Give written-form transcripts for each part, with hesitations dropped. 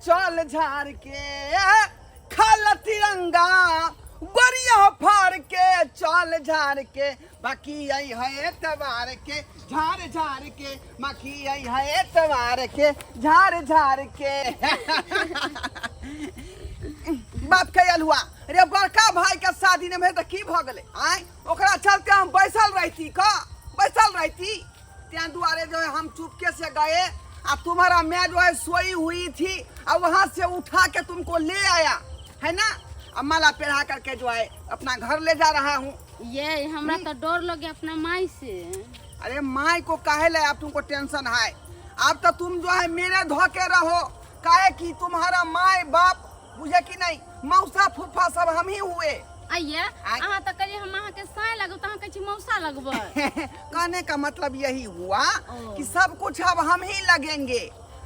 चल झाड़ के, खाला तिरंगा गोरिया फाड़ के चल झाड़ के, बाकी आई है तवार के झाड़ झाड़ के, बाकी आई है तवार के झाड़ झाड़ के। बाप के हुआ रे, बड़का भाई के शादी नहीं भेल तऽ की भऽ गेलै? आँय, ओकरा चलते हम बैसल रहती का बैसल रहती, त्या दुआरे जो है हम चुपके से गए आ तुम्हारा मैं जो है सोई हुई थी आ वहां से उठा के तुमको ले आया है ना, अब माला पहना करके जो है अपना घर ले जा रहा हूँ। ये हमरा तो डर लगे अपना माई से। अरे माई को काहे ले अब तुमको टेंशन है? अब तो तुम जो है मेरे धोके रहो, काहे कि तुम्हारा माई बाप बुझे कि नहीं, मौसा फूफा सब हम ही हुए। आइए अहाँ तो कहिए हम अहाँ के साय लगब तो अहाँ कहै छी मौसा लगबै। कहने का मतलब यही हुआ कि सब कुछ अब हम ही लगेंगे,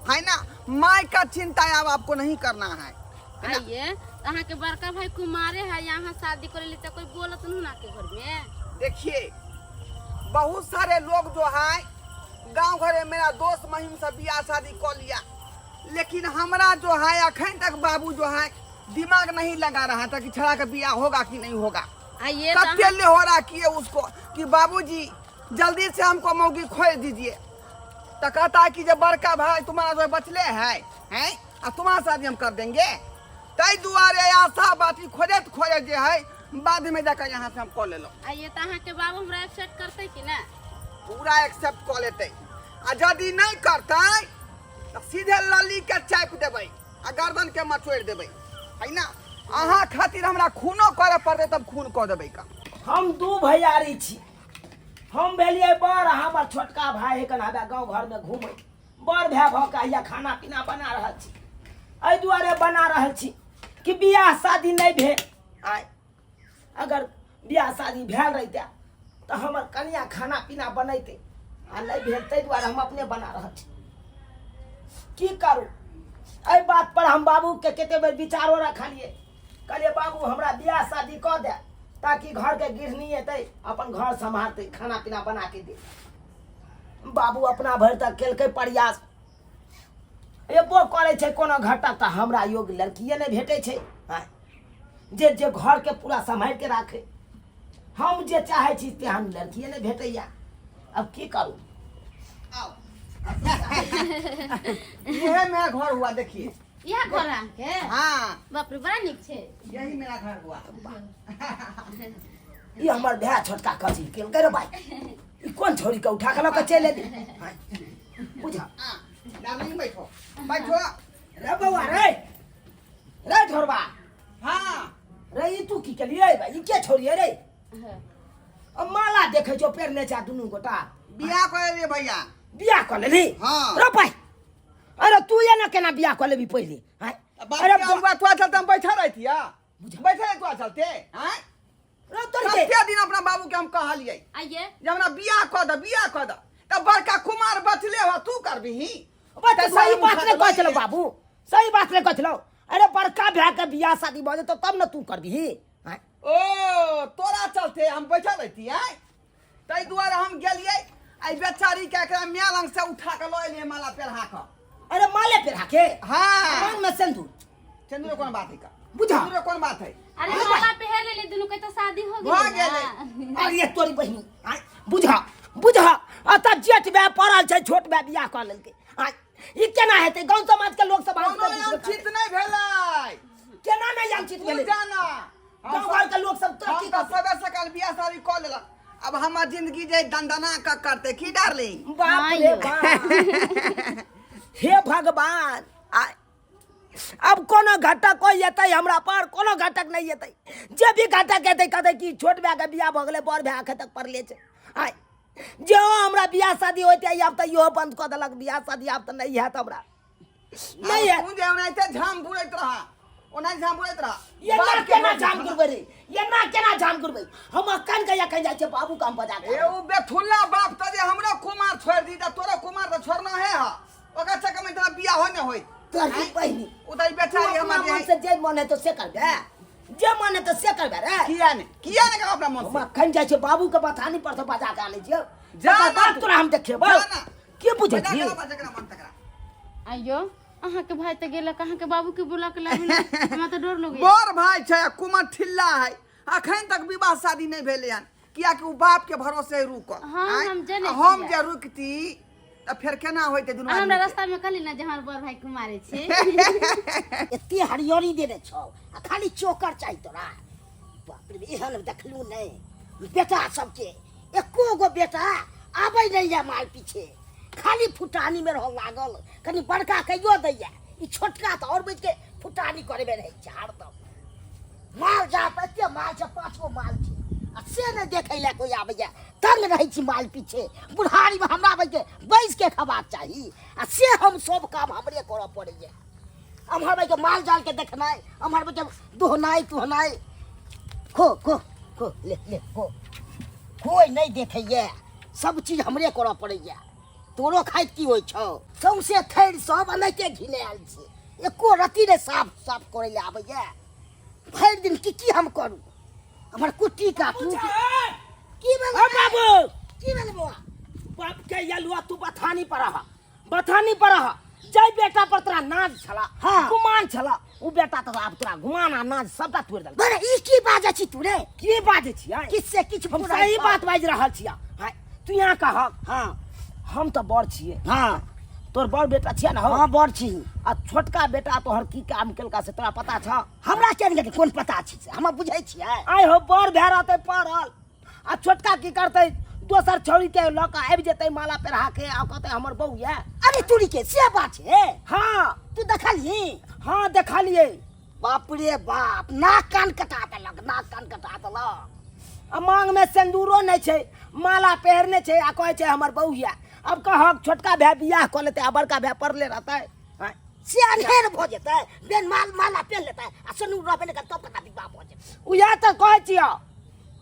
है ना? माई का चिंता अब आपको नहीं करना है। आइए अहाँ के बड़का भाई कुमारे है, यहाँ शादी करे ले तो कोई बोलत नहीं ना के घर में। देखिए बहुत सारे लोग जो है गांव घर में मेरा दोस्त महिम से बियाह शादी कर लिया, लेकिन हमरा जो है अखन तक बाबू जो है दिमाग नहीं लगा रहा था कि छड़ा का बियाह होगा कि नहीं होगा। आइए कत्ते लेहोरा किए उसको कि बाबूजी जल्दी से हमको मौगी खोज दीजिए, तो कहता है कि जब बड़का भाई तुम्हारा जो बचले है हैं और तुम्हारा शादी हम कर देंगे। तई दुआरे आशा बाती खोजत खोजत जे है बाद में जाकर यहाँ से हम कऽ लेलहुँ। आइए तो अहाँ के बाबू हमरा एक्सेप्ट करते कि ना? पूरा एक्सेप्ट कऽ लेतै, आ यदि नहीं करतै तऽ सीधे लल्ली के चापि देबै आ गर्दन के मचोड़ि देबै, है ना? अहाँ खातिर हमरा खूनो करे पड़तै तब खून कऽ देबै का। हम दू भैयारी छी, हम भेलियै बड़, हमर छोटका भाई है कन हबे गाँव घर में घूमै, बड़ भाय भऽ के हैया खाना पीना बना रहल छी। एहि दुआरे बना रहल छी कि बियाह शादी नहि भेल। आय अगर बियाह शादी भेल रहिते तऽ हमर कनिया खाना पीना बनैते, आ नहि भेल ताहि दुआरे हम अपने बना रहल छी। की करू, एहि बात पर हम बाबूके कते बेर विचारो रखलियै, कहलियै बाबू हमरा बियाह शादी कऽ दे ताकि घरके गृहिणी एतै अपन घर सम्हारतै, खाना पीना बना के दे। बाबू अपना भरि तक केलकै प्रयास, एबो करै छै कोनो घाटा तऽ हमरा योग्य लड़किए नहि भेटै छै। आँय, जे जे घरके पूरा सम्हारि के राखै, हम जे चाहै छी तेहन लड़किए नहि भेटैया। अब की करू? आओ। यह मेरा घर हुआ, देखिए। इएह घर अहाँके? हाँ। बाप रे, बड़ा नीक छै। यही मेरा घर हुआ। ई हमर भाय छोटका कथी केलकै रे भाई, ई कोन छोरी के उठा के लऽ के चलि एली? बुझा। हाँ, डार्लिंग बैठो बैठो। रे बौआ रे, रे ढोरबा। हाँ। रे ई तू की केलियै भाई, ई के छोड़िए रे? अब माला देखै छौ पेरने छै दुनू गोटा। बियाह कर लिए भैया। बियाह कऽ लेली? हाँ। रे भाई, अरे तू एना केना बियाह कऽ लेबी पहिले? आँय? बाप अरे के अगुआ तोरा चलते हम बैठल रहती है, बैठल रही तोरा चलते। आँय? रे तोर के कते दिन अपना बाबू के हम कहलियै आइए जे हमरा बियाह कऽ दे, बियाह कऽ दे, तब बड़का कुमार बचले हो तू करबिही? बा तऽ सही हम बात उठा नहि कहै देबै। छलौ बाबू, सही बात नहि कहै छलौ। अरे बड़का भाय के बियाह शादी भऽ जेतौ तब ने तू करबिही। आँय? ओ तोरा चलते हम बैठल रहती। आँय, ताहि दुआरे हम गेलियै एहि बेचारी के एकरा माय लग से उठा के लऽ एलियै माला पेढ़ा के। अरे माले पेढ़ा के? हाँ। मांग में सिंदूर। सिंदूर कोन बात है का? बुझा। सिंदूर कोन बात है? अरे माला पहन लेले दुनू के तो शादी हो भऽ गेलै गेलै। ना। अरे तोरी बहिनी, आँय, बुझा बुझा, अतऽ जेठ भाय पड़ल छै, छोट भाय बियाह कऽ लेलकै। आँय, ई केना हेतै? गाँव समाज के लोक सब कोनो हँसतै, अनुचित नहि भेलै। केना नहि अनुचित तू भेलै? जाना। गाँव घर के लोक सब हम तरक्की तऽ करतै। सबे सकाल बियाह शादी कऽ लेलक, अब हमर जिंदगी जे दंदना कऽ करतै की डार्लिंग? बाप रे बाप, हे भगवान, आय अब कोनो घटक कोई एतै हमरा पर? कोनो घटक नहीं एतै। जे भी घटक एतै कहतै कि छोट भाय के बियाह भऽ गेलै, बड़ भाय एखन तक पड़ले छै। आय जे हमरा बियाह शादी होइते आब तऽ इहो बंद कऽ देलक बियाह शादी, आब तऽ नहि हैत हमरा, नहीं हैत। तू जे ओनाहिते झाम बुड़ैत रह, ओनाहिते झाम बुड़ैत रह। ये ना बाप के केना रोटी जाम खाना। करबै रे, ये ना केना जाम करबै? हम अखन के अखन जाइ छियै बाबू के हम बजा के। ए उ बेथुल्ला बाप तऽ जे हमरो कुमार छोड़ि दी तऽ तोरो कुमार तऽ छोड़ना है हा, ओकर चक्कर में तोरा बियाह हो ने होई। तोहर बहिनी उ तऽ ई तू बेचारी अपना हमर मन जे से जे मन हेतौ से करबे, जे मन हेतौ से करबे रे। किया ने, किया ने करब अपना मन हम से? अखन जाइ छियै बाबू के बथानी पर से बजा के आनै छियै। जा तकर ना बाद तू। तोरा हम देखेबौ। जा ना। की बुझै बजा छी? के लाबा जकरा मन तकरा। आइयो अहाँ के भाई तऽ गेलक अहाँ के बाबू के बुला के लाबी ने हमरा तऽ डर लगैया। बड़ भाई छै आ कुमर ठिल्ला है, अखन तक विवाह शादी नहीं भेलै हन, कियाकि ओ बाप के भरोसे रुकल। हाँ, आँय? हम जनै आ हम छियै। जे रुकती तऽ फेर केना होइतै दुनू अहाँ हमरा आदमी के? रास्ता में कहली ना जे हमर बड़ भाई कुमारे छै। एते हरियरी देने छौ आ खाली चोकर चाही तोरा। बाप रे, एहन देखलू नहि बेटा सबके, एको गो बेटा आबै नहि यऽ माय पीछे, खाली फुटानी में रह लागल। कनी बड़का कहियो दैया, ई छोटका तऽ आओर बैठ के फुटानी करबे रहै छै हरदम। माल जात एते माल छै, 5 गो माल छै आ से नहि देखै लए कोइ आबैया। तंग रहै छी माल पीछे। बुढ़ारीमे हमरा बैठ के बैस के खबाक चाही आ से हम सब काम हमरे करऽ पड़ैया। एम्हर बैठ के माल जाल के देखनाइ, एम्हर बैठ के दुहनाइ तुहनाइ। खो खो खो, ले ले खो। कोइ नहि देखैया, सब चीज हमरे करऽ पड़ैया। तोरो खाइत की होइ छौ? सौंसे थैर सब एनाहिते घिनायल छै, एको रत्ती नहि साफ साफ करै लए आबैया। भरि दिन की की हम करू? हमर कुट्टी काटू। की भेल? ओ बाबू, की भेल बौआ? बाप के यलुआ, तू बथानी पर रह, बथानी पर रह। जै बेटा पर तोरा नाज छला, हाँ। गुमान छला, उ बेटा तो आब तोरा गुमान आ नाज सबटा तोड़ देलक। बरे ई की बाजै छी तू रे? की बाजै छी आँय? किछु से किछु हम फुराइ सही छौ। बात बाजि रहल छियै। आँय, तू यहाँ कहक। हाँ। हम तऽ बड़ छियै। हाँ। तोर बड़ बेटा छियै ने हौ? हाँ, बड़ छी। आ छोटका बेटा तोहर की काम केलका से तोरा पता छौ? हमरा किया नहि कोन पता छै से? हम बुझै छियै। आइ हो बड़ भए रहतै पड़ल आ छोटका की करतै? दोसर छौड़ी के लऽ कऽ आबि जेतै माला पेरहा के आ कहतै हमर बहू यऽ। अरे तोरी के से बात छै? हाँ। तू देखलही? हाँ देखलियै। बाप रे बाप, नाक कान कटा देलक, नाक कान कटा देलक। आ मांग में सिन्दूरो नहि छै, माला पहिरने छै आ कहै छै हमर बहू यऽ। अब कहक छोटका भाय बियाह कऽ लेतै आ बड़का भाय पड़ले रहतै? आँय? से अन्हेर भऽ जेतै, बेन माल माला पहिन लेतै आ सिन्दूर रहबे नहि करतै तब कता विवाह भऽ जेतै। उएह तऽ कहै छियौ,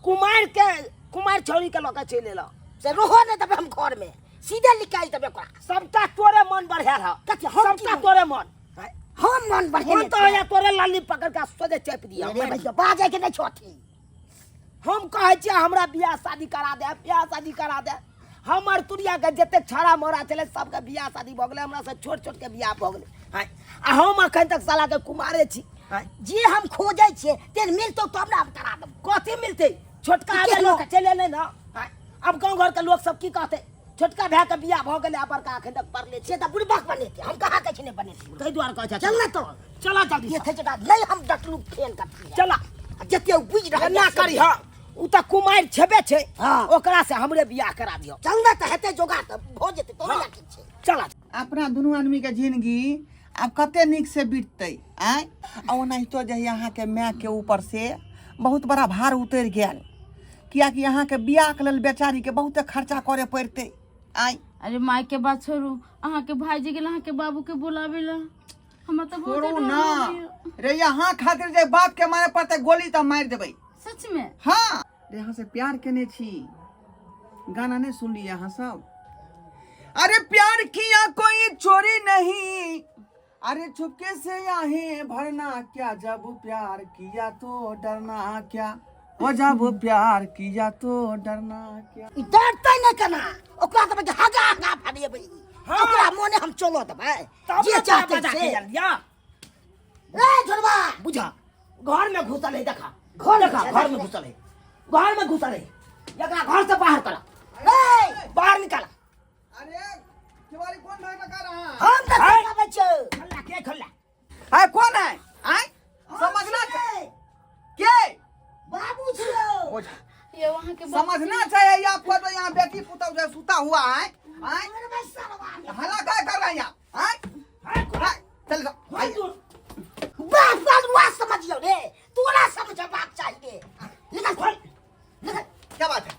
कुमारि के कुमारि छौड़ी के लऽ कऽ चलि एलौ। से रहो नहि देबै हम घर में, सीधे निकालि देबै ओकरा। सबटा तोरे मन बढ़ायल हौ। कथी? हम सबटा की? तोरे मन। हम मन बढ़ेने मन तऽ होइया तोरे लाली पकड़ के सोझे चापि दिअ। अरे भैया, बाजै के नहि छौ अथी। हम कहै छियै हमरा बियाह शादी करा दे, बियाह शादी करा दे। हमर तुरिया के जतेक छाड़ा मोड़ा छलै सबके बियाह शादी भऽ गेलै, हमरा से छोट छोट के बियाह भऽ गेलै। आँय, आ हम अखन तक साला के कुमारे छी। आँय, जे हम खोजै छियै ते मिलतौ तब ने हम करा देबौ। कथी मिलतै? छोटका के आबे लोक? लोक चलि एलै ने। आँय, आब गाँव घर के लोक सब की कहतै? छोटका भाय के बियाह भऽ गेलै आ बड़का अखन तक पड़ले छै। से तऽ बुड़बक बनेतै, हम कहाँ कहै छी नहि बनेतै। ताहि दुआरे कहै छै। चल ने तो। चला जल्दी से। देखै छै नहि हम डटलू फेन कथी। चला। आ जते ओ बुझि रहल एना छै से करी, हँ, उ तऽ कुमारि छेबे छै। हाँ। ओकरा से हमरे बियाह करा दियौ। चल ने तऽ हेतै जोगाड़ तऽ भऽ जेतै, तोरे हाँ। लए की छै। चला। अपना दुनू आदमीके जिंदगी आब कते नीक से बीततै। आँय, आ ओनाहितो जे अहाँके मायके ऊपर से बहुत बड़ा भार उतरि गेल, कियाकि अहाँके बियाहके लेल बेचारीके बहुते खर्चा करे पड़तै। आँय। अरे माय के बात छोड़ू, अहाँ के भाईजी गेल अहाँ के बाबू के बुलावे ला, हमरा तऽ बहुत छोड़ू डर ना लगैया। रे, यहाँ खातिर जे बाप के मारे पड़तै गोली तऽ मारि देबै। सच में? हाँ रे, यहाँ से प्यार केने छी गाना नहीं सुन लिया अहाँ सब? अरे प्यार किया कोई चोरी नहीं, अरे छुपके से आहे भरना क्या, जब प्यार किया तो डरना क्या, वो जब प्यार किया तो डरना क्या। ई डरतै नहि केना, ओकरा तऽ बच्चा हगा हगा फड़ेबै। हाँ। ओकरा मोने हम चलऽ देबै तब जे ने तोरा चाहतै बजा से। के जल्दिया। ए झोरबा, बुझा घर में घुसल है, देखा घर में देखा घुसल घर में है। घुसल है, घर में घुसल है, एकरा घर से बाहर करा, ए बाहर निकाला। अरे केवाड़ी कौन भाग लगा रहा है? हम तऽ है। लगाबै छियौ। खल्ला के खल्ला है कौन है? आय समझना छियै। के बाबू छियौ। ओ जा। ये वहाँ के बाबू समझना चाहिए आपको तो यहाँ बेटी पुतौ जो सुता हुआ है। आय अरे भाई सरवा में। हल्ला क्या कर रहे हैं आप? आय आय, चल जाओ। आइए। बाप बाबुआ समझियौ रे, तोरा समझबाक चाही रे। निकल खोल, निकल। क्या बात है?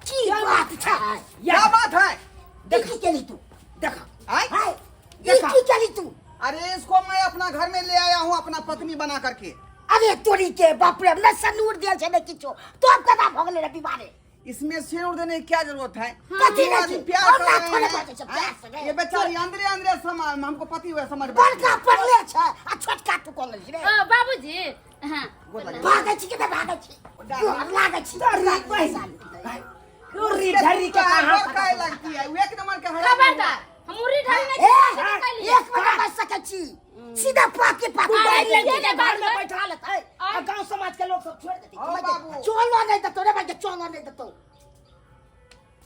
की बात छै? क्या बात है? देख की केली तू, देखा। आय हाय, ई देखा। की केली तू? अरे इसको मैं अपना घर में ले आया हूँ अपना पत्नी बना करके। अरे तोरी के बाप रे, नहि सनूर देल छै ने किछो, तब केना भऽ गेलै रे बीमारी? इसमें सिंदूर देने की क्या जरूरत है? कथी दो नहीं आदमी थी? प्यार और कर ना रहे थोड़े हैं। बाजै छै, प्यार से रे। ये बेचारी अंदरे अंदरे समझ हमको पति हुए समझ बड़का पढ़ले छै आ छोटका तू कऽ लेलही रे। ओ बाबूजी, हाँ। भागै छी कि नहि भागै छी? डर लागै छी। उर्री ढर्री के कहाँ डर पता काहे चलता? लगती है? वो एक नंबर के हरामी है। खबरदार, हम उर्री ढर्री नहीं ए, छी, एक मिनट बच सकै छी। पाके पाके तू अरे, गरीब लड़की ये के बात घर में कर। बैठा लेतै आ गांव समाज के लोग सब छोड़ देतै। हाँ, बाबू। चलो नहीं देतो रे भाई, चलो नहीं देतो।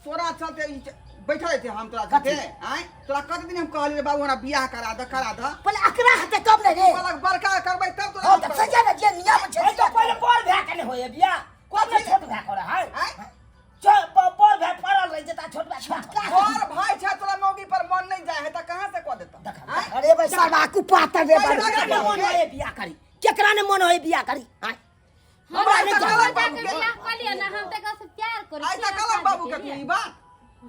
तोरा चलते ई बैठल रहते हम तोरा चलते। आय तोरा कते दिन हम कहलियै रे बाबू हमरा बियाह करा द, करा द। पहिले अकरा हेतै तब ने रे। कहलक बड़का करबै तब तोरा हँ, तऽ सजा ने जे नियम छै। तो पहिले बड़ भए के नहि होइए बियाह, कोन छोट भए करे है? आँय? बड़ भाई पड़ल रहि जेता, छोट भाई छोटका। बड़ भाई छै तोरा मौगी पर मन नहि जाइ है तऽ कहाँ से कऽ देतौ? आँय? अरे भाई सरबा कुपातर रे। केकरा ने मन होए बियाह करी? केकरा ने मन होए बियाह करी? आँय? हमरा हमरा तऽ तऽ जाके बाबू के बियाह कऽ लिअ ने, हम तऽ एकरा से प्यार करै आइ छी। तऽ कहलक बाबू के तू ई बात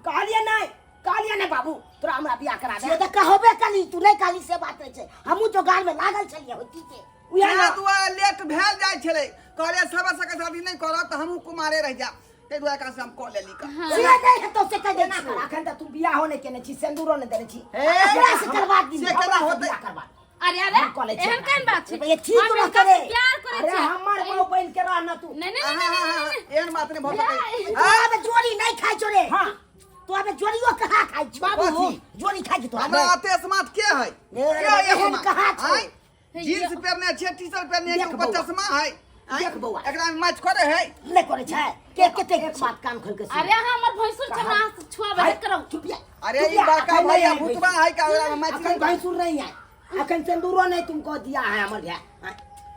कहलियै नहि, कहलियै नहि बाबू तोरा हमरा बियाह करा से दे। तऽ कहबे कली, तू नहि कहली से बात नहि छै। हमहूँ जोगार में लागल छलियै होती के उएह तेँ ने दुआरे लेट भेल जाइ छलै। कहलियै सब सबके शादी नहि करब तऽ हमहूँ कुमारे रहि जायब, ताहि दुआरे एकरा से हम कऽ लेली का। से नहि हेतौ से कहि दै केना छियौ। कर? अखन तऽ तू बियाहो नहि केने छी, सिन्दूरो नहि देने छी। हे, एकरा से करबा दी। से केना हमरा से होतै? बियाह करबा दे। अरे अरे, हम कऽ लै छियै। एहन केहन बात छै? भैया, ठीक हम रह हिनका से करे। प्यार करै अरे छियै। हमर बहू बनि के रह न तू। नहि नहि नहि नहि, नहि नहि। एहन बात नहि भऽ सकै। तू आबे जोड़ी नहि खाइ छौ रे। हाँ। तू आबे जोड़ियो कहाँ खाइ छौ? बाबू। जोड़ी खाइ छौ तू हमरा आबे? अते स्मार्ट के है? ए, के है एहन स्मार्ट? कहाँ छौ? आँय? जींस पहिरने छै, टी शर्ट पहिरने छै, देख ऊपर बौआ। चश्मा है। आँय? देख बौआ। एकरा में मैच करे है? नहि करै छै के कते। एक बात कान खोल के सुन। अरे अहाँ हमर भैंसुर छै, हमरा अहाँ से छुआबे हाय, नहि करब। चुप जा। अरे ई चुप जा, बड़का अखन भैया नहि आयल। भुतबा है का, ओकरा में मैच अखन नहीं करे? भैंसुर नहीं आए, अखन सिंदूरो नहीं तुमको दिया है हमर भाई।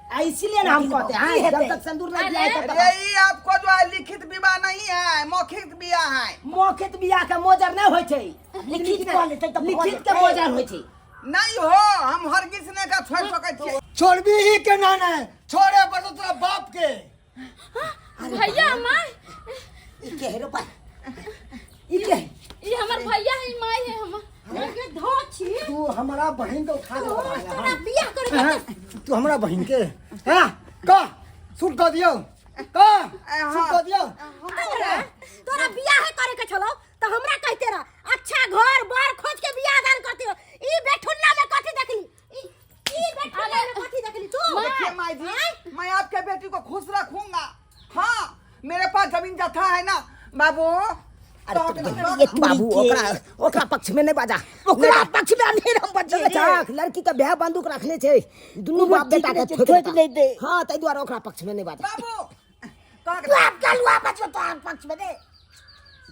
हाँ, इसीलिए ना हम कहते हैं की जब हेतै? तक सिंदूर नहीं दिया है तब अरे तक ई आपको जो है लिखित विवाह नहीं है, मौखिक विवाह है। मौखिक बियाह के मोजर नहीं होइ छै। लिखित कऽ लेतै तऽ भऽ लिखित के जेतै। मोजर होइ छै। नहीं हो, हम हरगिज नहीं का छोड़ सकै छियै। छोड़बी ही के ना ने छोड़े पर तो तोरा बाप के। भैया, माय। ई के हे रे बा? ई के? ई हमर भैया है, ई माय है हमर। धो छी। तू हमारा बहन के उठा दे। तोरा बियाह करे के। तू हमरा बहन के हां का सूट कर दियो, का सूट कर दियो। तोरा बियाह करे के छलो त हमरा कहते रह, अच्छा घर बर खोज के बियाह दान करते हो। ई बेठुन्ना में कथी देखली? ई ई बेठुन्ना में कथी देखली तू? देखिए माई जी, मैं आपके बेटी को खुश रखूंगा। हाँ, मेरे पास जमीन जथा है ना बाबू। अरे तो ये बाबू, ओकरा ओकरा पक्ष में नहीं बाजा। ओकरा पक्ष में अनेर हम बजिए रे। अच्छा, लड़की के ब्याह बंदूक रखने छै, दुनू कोनो बाप बेटा ठीक के नहि छै, ठोकि ठोकि देता। नहि दे। हाँ, ताहि दुआरे ओकरा पक्ष में नहीं बाजा। बाबू कह के बाप का लुआ बचो तो पक्ष में दे।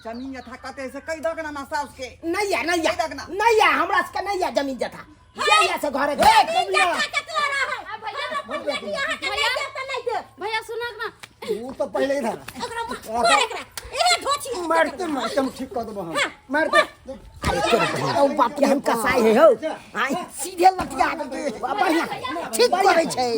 जमीन जथा कते से कह दो ना मासा उसके। नहीं है, नहीं है। नहीं रखना। नहीं है, हमरा सबके नहीं है जमीन जथा। जे है से घरे घर। जमीन जथा केतना रहे? आ भैया, हम अपन बेटी अहाँ के नहीं देब त नहीं देब। भैया सुनक ना। तू तो पहले ही था। ओकरा मार, एकरा ए ढोची। मारते मारते हम ठीक कर देबो, हम मारते। अरे तोर बहिन, ओ बाप के हम कसाई है हो। आय सीधे लटिया दे। बढ़िया। ठीक करै छै।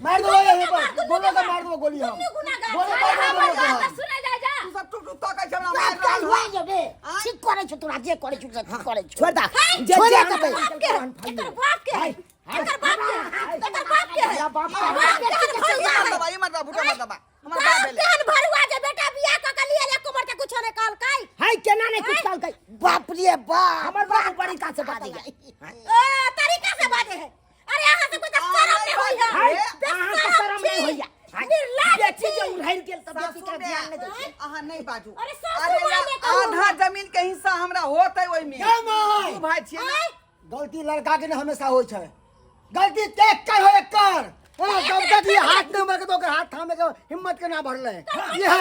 मार दो ये पर गोलो का, मार दो गोली हम। गोलो मार दो, गोलो का। सुने जा जा। तू सब टुक टुक तकै छै हमरा मारि बाप का रहल लुआ हौ। जो रे। ठीक करै छौ तोरा, जे करै छौ से ठीक करै छौ। छोड़ दा। जे छोड़े जे देबै। बाप के है, एकर बाप के है, एकर बाप के है, एकर बाप के है। बाप के। बाप के हन ई भरुआ मर है। दबा, ई मर दबा, भुटो मर दबा, हमर बाप बाप भेलै। के हन भरुआ जे बेटा बियाह क के लिए एको बार के कुछो नहीं कहलकै। हाय, केना नहीं कुछ कहलकै? बाप रे बाप। हमर बाबू बड़ी का से बाजै है। ओ तरीका से बाजे है। अरे अहाँ सबके तऽ शरम नहि होइया। हाय, अहाँ के शरम नहीं होइया। हाय, निर्लज्ज बेटी छी। जे उड़ाइल गेल तऽ बेटी सासु के ध्यान नहीं दै छै। अहाँ नहीं बाजू। अरे सासु अरे माँ ने कहू। आधा जमीन के हिस्सा हमरा होतै ओहिमे। क्या माय? दू भाई छियै ना। गलती लड़का के ने हमेशा होइ छै, गलती के एकर हो एकर। हाँ, जब तक ये हाथ नहीं मर के तो ओकर हाथ थामे के हिम्मत के ना भरले। यह यह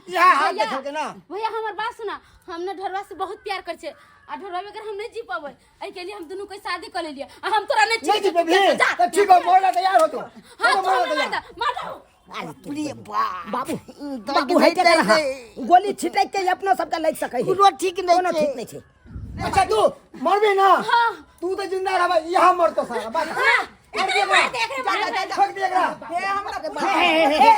यह हाथ भैया, देखल के ना। भैया हमर बात सुना, हम ने ढोरवा से बहुत प्यार कर छे आ ढोरवा बगैर हम नहीं जी पाबै, एहि के लिए हम दुनू के शादी कर लेलिए आ हम तोरा नहीं नहीं जीते भी तो ठीक हो, मोड़ तैयार हो तू। हां, तो तू मोड़ हमरा मार तैयार। दे, मार दो। अरे रे बाप। बाबू, दर्द बाबू है के नहीं रहा दे। गोली छिटक के अपनो सबके लागि सकै है। कोनो ठीक नहीं कोनो छै। ठीक नहीं छै। अच्छा तू मरबी ना, तू तो जिंदा रह, यहाँ मर तो सारा बस। मर दे एकरा। जा जा जा जा। ठोक दे एकरा। हे हमरा हे, हे, हे,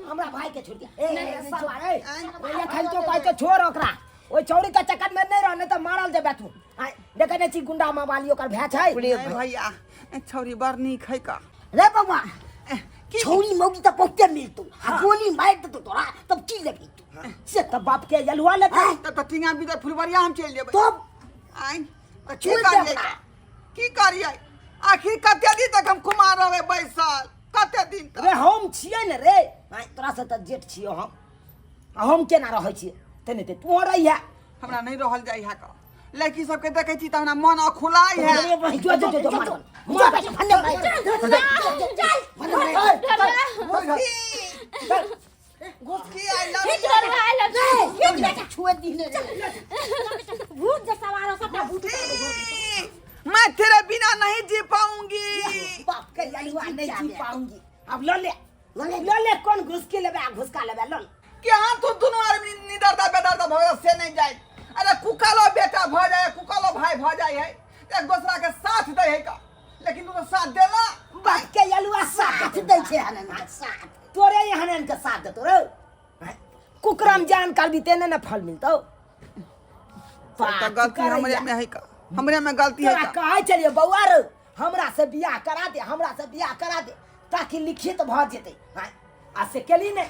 हमरा भाई के छोड़ दिया। ए सवार ए एखन तो कहै तो छोड़ ओकरा, ओहि चौरी के चक्कर में नहीं रह, नहीं तऽ मारल जेबे तू। आय, देखै नहि छी गुंडा मावाली ओकर भाय छै। नहीं भैया, छौरी बड़ नीक है का। रे बौआ, की? छौरी मौगी तऽ बहुते मिलतौ आ गोली मारि देतौ तोरा तब की लेबही तू से तऽ बाप के जलुआ लेतै। तब तऽ टींगा बिदर फुलबरिया हम चलि जेबै। तब आइ तऽ की छोड़ि दे करियै? ओकरा। की करियै आखिर? कते दिन तक हम कुमार रहबै बैसल, कते दिन तक? रे हम छियै ने रे। आय, तोरा से तऽ जेठ छियै हम, आ हम केना रहै छियै तेनाहिते तू रहिहे। हमरा नहीं रहल जाइ है का, लड़की सबके देखै छी तऽ हमरा मन अखुलाइ है। अरे बहिन, जो जो जो जो मार जो बेटा भन्ने भाइ चल चल। गुस्की गुस्की, I love ठीक you. ढोरवा, I love you. खींच बेटा, छुए दिने रे भूत जे सवार हो सबटा भूत। गुस्की, मैं तेरे बिना नहीं जी पाऊंगी। बाप के अलुआ नहीं नहीं जी जी पाऊंगी। अब ल ले ल ले, कोन घुसकी लेबे आ घुसका लेबे ल ले। कि हाँ तू दुनू आदमी निदरदा बेदरदा भऽ गेल से नहीं जाए। अरे कुकलो बेटा भऽ जाए, कुकलो भाई भऽ जाए है, एक दूसरा के साथ दे है का, लेकिन तू तो साथ देला। बाप के अलुआ साथ साथ दै छै हनन के साथ। तोरे यहाँ के साथ देतो रे। कुकरम जान करबी तेने ने फल मिलतो। तो गलती हमरे में है का, हमरे में गलती है तोरा का। कहै छलियै बौआ रे, हमरा से बियाह करा दे, हमरा से बियाह करा दे, ताकि लिखित भऽ जेतै। आँय, आ से केली नहि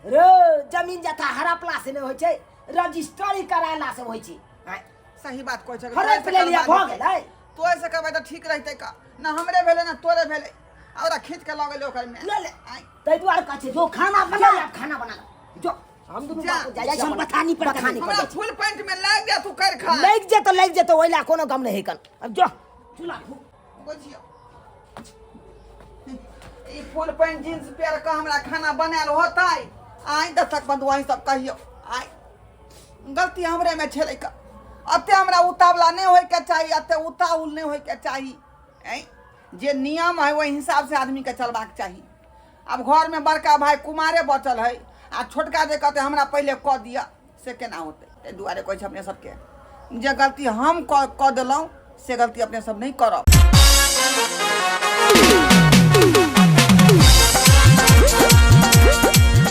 रे। जमीन जथा हड़पला से नहि होइ छै, रजिस्ट्री करायला से होइ छै। आँय, सही बात कहै छै। हड़प लेलियै भऽ गेलै। तोरे से करबै तऽ ठीक रहतै का ना, हमरे भेलै ना तोरे भेलै, आ ओकरा खींच के लऽ गेलै ओकर में। लऽ ले। आँय, ताहि दुआरे कहै छै जो खाना बना। जो आब खाना बना जो, हम दुनू जा। बाप जाइ जाइ छियै छी हम अपन बथानी पर। बथानी पर हमरा जाइ छी। फुल पैंट में लागि जा, तू कर खा। लागि जेतौ लागि जेतौ, ओहि लए कोनो गम नहि हेकन। अब जो चूल्हा फूक। बुझियौ, ई फुल पैंट जींस पेर के हमरा खाना बनायल होतै? आइ दर्शक बंधु, अहीं सब कहियौ, आइ गलती हमरे में छलै का? एते हमरा उतावला नहि होइके चाही, एते उतावल नहि होइके चाही। ऐं जे नियम है ओहि हिसाब से आदमीके चलबाक चाही। आब घरमे बड़का भाय कुमारे बचल है आ छोटका जे कहतै हमरा पहिले कऽ दिअ, से केना होतै? ताहि दुआरे कहै छै अपने सबके, जे गलती हम कऽ देलहुँ से गलती अपने सब नहि करब।